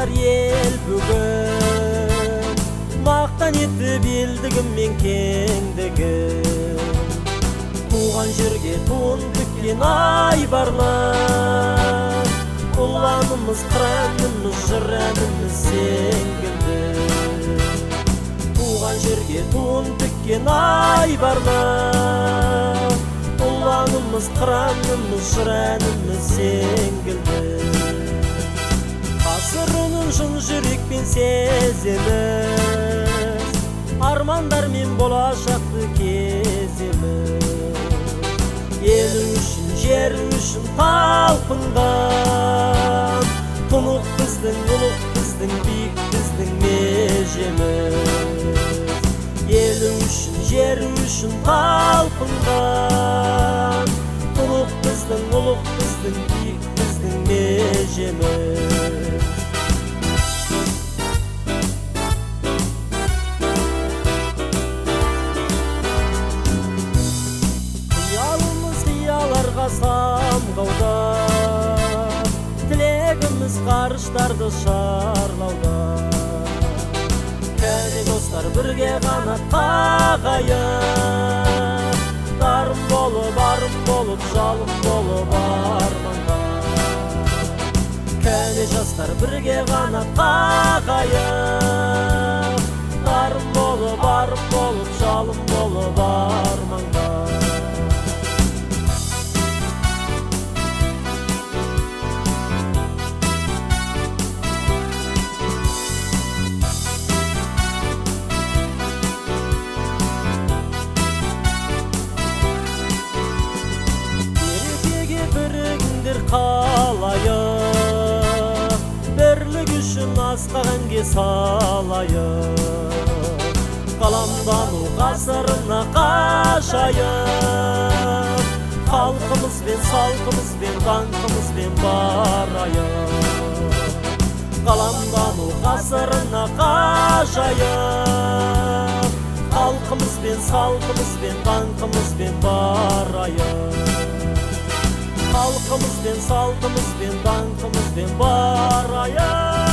Жастар ел бүгін, мақтан етіп елдігімен кеңдігін. Туған жерге туын тіккен айбарлы, ұланымыз, қыранымыз, жыр әніміз сенгілді. Туған жерге туын тіккен айбарлы, ұланымыз, қыранымыз, жыр әніміз сенгілді. Ғасыр үнін шын жүрекпен сеземіз, армандармен болашақты кеземіз. Елі үшін, жері үшін талпынған, тұнық біздің, ұлық біздің, биік біздің межеміз. Елі үшін, жері үшін талпынған, тұнық біздің, ұлық біздің, биік біздің межеміз. Қиялымыз қияларға самғауда, тілегіміз ғарыштарды шарлауда. Кәне достар, бірге қанат қағайық, дарын болып, арым болып, жалын болып арманға. Кәне жастар, бірге қанат қағайық, дарын болып, арым болып, жалын болып арманға. Берекеге бірігіңдер қалайық, бірлік үшін асқақ әнге салайық. Ғаламдану ғасырына қашайық, халқымызбен, салқымызбен, даңқымызбен барайық. Ғаламдану ғасырына қашайық, халқымызбен, салқымызбен, даңқымызбен барайық. Халқымызбен, салтымызбен, даңқымызбен барайық.